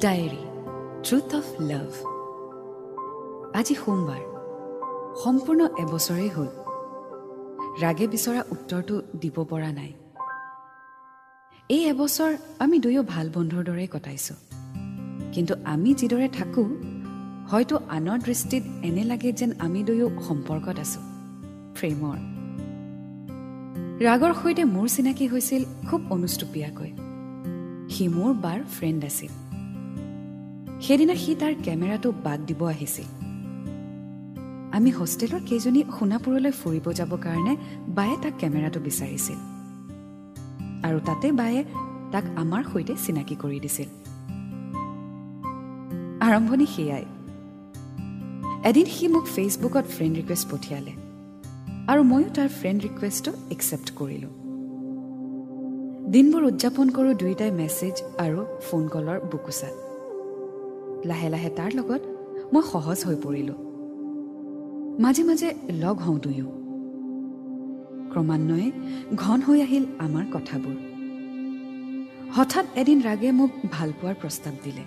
Diary truth of love. আজি সোমবাৰ, সম্পূৰ্ণ এবছৰেই হ'ল ৰাগে বিচৰা উত্তৰটো দিব পৰা নাই। এই এবছৰ আমি দুয়ো ভাল বন্ধুৰ দৰেই কটাইছোঁ, কিন্তু আমি যিদৰে থাকোঁ হয়তো আনৰ দৃষ্টিত এনে লাগে যেন আমি দুয়ো সম্পৰ্কত আছোঁ, প্ৰেমৰ। ৰাগৰ সৈতে মোৰ চিনাকি হৈছিল খুব অনুষ্টুপীয়াকৈ। সি মোৰ বাৰ ফ্ৰেণ্ড আছিল। সেইদিনা সি তাৰ কেমেৰাটো বাদ দিব আহিছিল। আমি হোষ্টেলৰ কেইজনী সোণাপুৰলৈ ফুৰিব যাবৰ কাৰণে বায়ে তাক কেমেৰাটো বিচাৰিছিল আৰু তাতে বায়ে তাক আমাৰ সৈতে চিনাকি কৰি দিছিল। আৰম্ভণি সেয়াই। এদিন সি মোক ফেচবুকত ফ্ৰেণ্ড ৰিকুৱেষ্ট পঠিয়ালে আৰু ময়ো তাৰ ফ্ৰেণ্ড ৰিকুৱেষ্টটো একচেপ্ট কৰিলোঁ। দিনবোৰ উদযাপন কৰোঁ দুয়োটাই মেছেজ আৰু ফোন কলৰ বুকুচাত। লাহে লাহে তাৰ লগত মই সহজ হৈ পৰিলোঁ। মাজে মাজে লগ হওঁ দুয়ো। ক্ৰমান্বয়ে ঘন হৈ আহিল আমাৰ কথাবোৰ। হঠাৎ এদিন ৰাগে মোক ভালপোৱাৰ প্ৰস্তাৱ দিলে,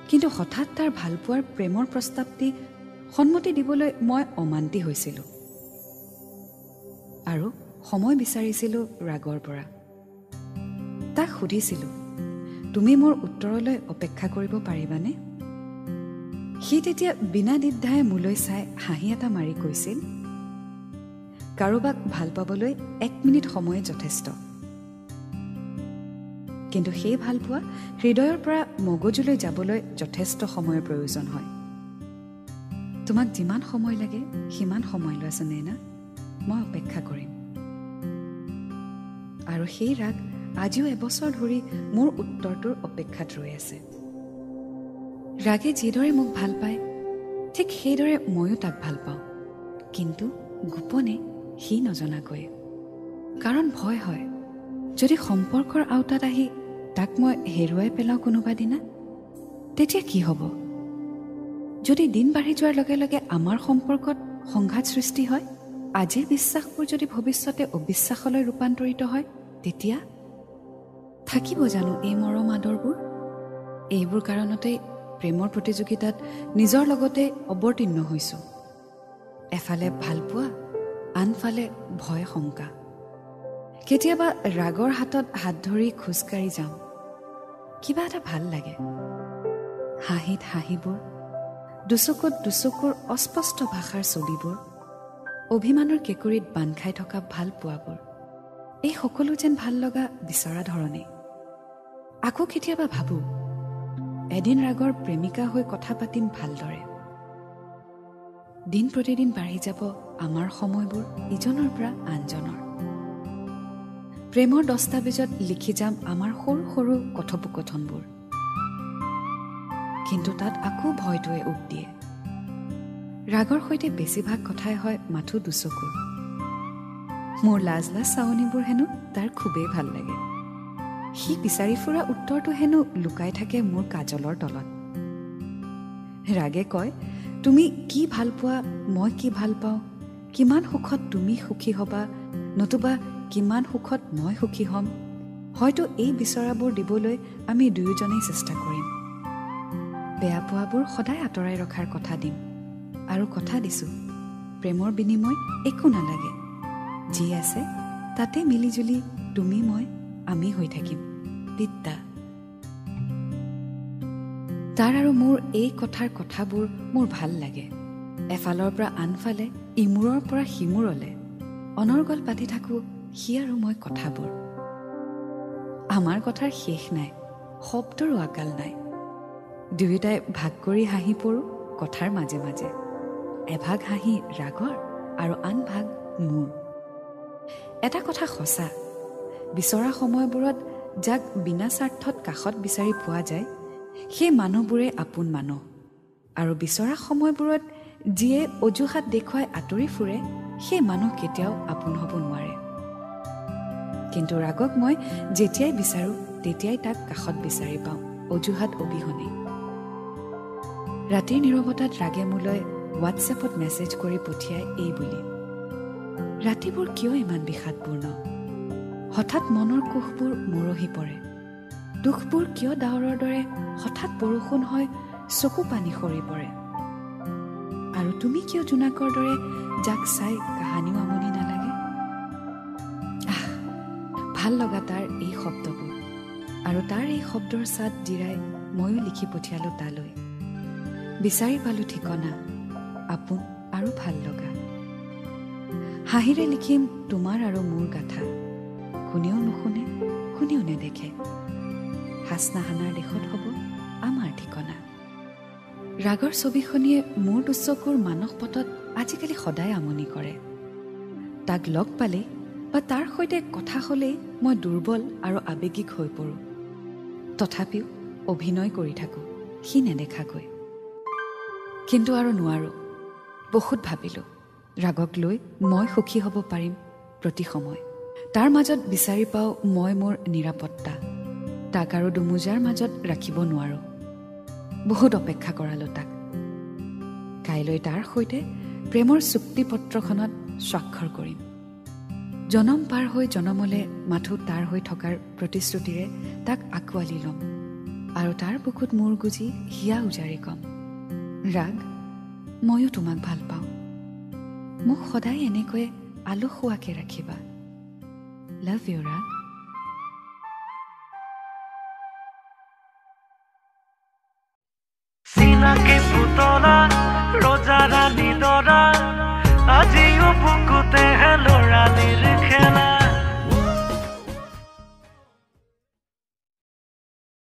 কিন্তু হঠাৎ তাৰ ভালপোৱাৰ প্ৰেমৰ প্ৰস্তাৱটি সন্মতি দিবলৈ মই অমান্তি হৈছিলোঁ আৰু সময় বিচাৰিছিলোঁ ৰাগৰ পৰা। তাক সুধিছিলোঁ, তুমি মোৰ উত্তৰলৈ অপেক্ষা কৰিব পাৰিবানে? সি তেতিয়া বিনা দ্বিধাই মোলৈ চাই হাঁহি এটা মাৰি কৈছিল, কাৰোবাক ভাল পাবলৈ 1 মিনিট সময়ে যথেষ্ট, কিন্তু সেই ভালপোৱা হৃদয়ৰ পৰা মগজুলৈ যাবলৈ যথেষ্ট সময়ৰ প্ৰয়োজন হয়। তোমাক যিমান সময় লাগে সিমান সময় লোৱাচোন নেনা, মই অপেক্ষা কৰিম। আৰু সেই ৰাগ আজিও এবছৰ ধৰি মোৰ উত্তৰটোৰ অপেক্ষাত ৰৈ আছে। ৰাগে যিদৰে মোক ভাল পায় ঠিক সেইদৰে ময়ো তাক ভাল পাওঁ, কিন্তু গোপনে, সি নজনাকৈয়ে। কাৰণ ভয় হয়, যদি সম্পৰ্কৰ আওতাত আহি তাক মই হেৰুৱাই পেলাওঁ কোনোবা দিনা, তেতিয়া কি হ'ব? যদি দিন বাঢ়ি যোৱাৰ লগে লগে আমাৰ সম্পৰ্কত সংঘাত সৃষ্টি হয়, আজিৰ বিশ্বাসবোৰ যদি ভৱিষ্যতে অবিশ্বাসলৈ ৰূপান্তৰিত হয়, তেতিয়া থাকিব জানো এই মৰম আদৰবোৰ? এইবোৰ কাৰণতেই প্ৰেমৰ প্ৰতিযোগিতাত নিজৰ লগতে অৱতীৰ্ণ হৈছোঁ। এফালে ভালপোৱা, আনফালে ভয় শংকা। কেতিয়াবা ৰাগৰ হাতত হাত ধৰি খোজকাঢ়ি যাওঁ, কিবা এটা ভাল লাগে। হাঁহিত হাঁহিবোৰ, দুচকুত দুচকুৰ অস্পষ্ট ভাষাৰ ছবিবোৰ, অভিমানৰ কেঁকুৰিত বান্ধ খাই থকা ভাল পোৱাবোৰ, এই সকলো যেন ভাল লগা বিচৰা ধৰণে। আকৌ কেতিয়াবা ভাবোঁ, এদিন ৰাগৰ প্ৰেমিকা হৈ কথা পাতিম ভালদৰে। দিন প্ৰতিদিন বাঢ়ি যাব আমাৰ সময়বোৰ ইজনৰ পৰা আনজনৰ। প্ৰেমৰ দস্তাবেজত লিখি যাম আমাৰ সৰু সৰু কথোপকথনবোৰ, কিন্তু তাত আকৌ ভয়টোৱে উক দিয়ে। ৰাগৰ সৈতে বেছিভাগ কথাই হয় মাথো দুচকুৰ। মোৰ লাজ লাজ চাৱনিবোৰ হেনো তাৰ খুবেই ভাল লাগে। সি বিচাৰি ফুৰা উত্তৰটো হেনো লুকাই থাকে মোৰ কাজলৰ তলত। ৰাগে কয়, তুমি কি ভাল পোৱা, মই কি ভাল পাওঁ, কিমান সুখত তুমি সুখী হ'বা, নতুবা কিমান সুখত মই সুখী হ'ম, হয়তো এই বিচৰাবোৰ দিবলৈ আমি দুয়োজনেই চেষ্টা কৰিম। বেয়া পোৱাবোৰ সদায় আঁতৰাই ৰখাৰ কথা দিম, আৰু কথা দিছোঁ, প্ৰেমৰ বিনিময়ত একো নালাগে, যি আছে তাতে মিলিজুলি তুমি মই আমি হৈ থাকিম। বিদ্যা। তাৰ আৰু মোৰ এই কথাৰ কথাবোৰ মোৰ ভাল লাগে। এফালৰ পৰা আনফালে, ইমূৰৰ পৰা সিমূৰলে অনৰ্গল পাতি থাকোঁ সি আৰু মই কথাবোৰ। আমাৰ কথাৰ শেষ নাই, শব্দৰো আকাল নাই। দুয়োটাই ভাগ কৰি হাঁহি পৰোঁ কথাৰ মাজে মাজে। এভাগ হাঁহি ৰাগৰ আৰু আন ভাগ মোৰ। এটা কথা সঁচা, বিচৰা সময়বোৰত যাক বিনা স্বাৰ্থত কাষত বিচাৰি পোৱা যায়, সেই মানুহবোৰেই আপোন মানুহ, আৰু বিচৰা সময়বোৰত যিয়ে অজুহাত দেখুৱাই আঁতৰি ফুৰে, সেই মানুহ কেতিয়াও আপোন হ'ব নোৱাৰে। কিন্তু ৰাগক মই যেতিয়াই বিচাৰোঁ তেতিয়াই তাক কাষত বিচাৰি পাওঁ, অজুহাত অবিহনে। ৰাতিৰ নীৰৱতাত ৰাগে মোলৈ হোৱাটছএপত মেছেজ কৰি পঠিয়াই এই বুলি, ৰাতিবোৰ কিয় ইমান বিষাদপূৰ্ণ? হঠাৎ মনৰ কোষবোৰ মৰহি পৰে। দুখবোৰ কিয় ডাৱৰৰ দৰে হঠাৎ বৰষুণ হৈ চকু পানী সৰি পৰে? আৰু তুমি কিয় জোনাকৰ দৰে যাক চাই কাহানিও আমনি নালাগে? আহ, ভাল লগা তাৰ এই শব্দবোৰ আৰু তাৰ এই শব্দৰ চাট জিৰাই ময়ো লিখি পঠিয়ালোঁ তালৈ। বিচাৰি পালোঁ ঠিকনা, আপোন আৰু ভাল লগা। হাঁহিৰে লিখিম তোমাৰ আৰু মোৰ গাথা, কোনেও নুশুনে, কোনেও নেদেখে। হাচনাহানাৰ দেশত হ'ব আমাৰ ঠিকনা। ৰাগৰ ছবিখনিয়ে মোৰ দুচকুৰ মানস পথত আজিকালি সদায় আমনি কৰে। তাক লগ পালেই বা তাৰ সৈতে কথা হ'লেই মই দুৰ্বল আৰু আৱেগিক হৈ পৰোঁ। তথাপিও অভিনয় কৰি থাকোঁ সি নেদেখাকৈ। কিন্তু আৰু নোৱাৰোঁ। বহুত ভাবিলোঁ, ৰাগক লৈ মই সুখী হ'ব পাৰিম প্ৰতি সময়। তাৰ মাজত বিচাৰি পাওঁ মই মোৰ নিৰাপত্তা। তাক আৰু দুমোজাৰ মাজত ৰাখিব নোৱাৰোঁ। বহুত অপেক্ষা কৰালোঁ তাক। কাইলৈ তাৰ সৈতে প্ৰেমৰ চুক্তিপত্ৰখনত স্বাক্ষৰ কৰিম। জনম পাৰ হৈ জনমলৈ মাথো তাৰ হৈ থকাৰ প্ৰতিশ্ৰুতিৰে তাক আঁকোৱালি ল'ম আৰু তাৰ বুকুত মূৰ গুজি হিয়া উজাৰি ক'ম, ৰাগ, ময়ো তোমাক ভাল পাওঁ। মোক সদায় এনেকৈয়ে আলসুৱাকৈ ৰাখিবা। লাভ you ৰাগ। চিনাকি পুতলা ৰজা ৰাণী দৰা, আজিও বুকুতে ল'ৰালিৰ খেলা।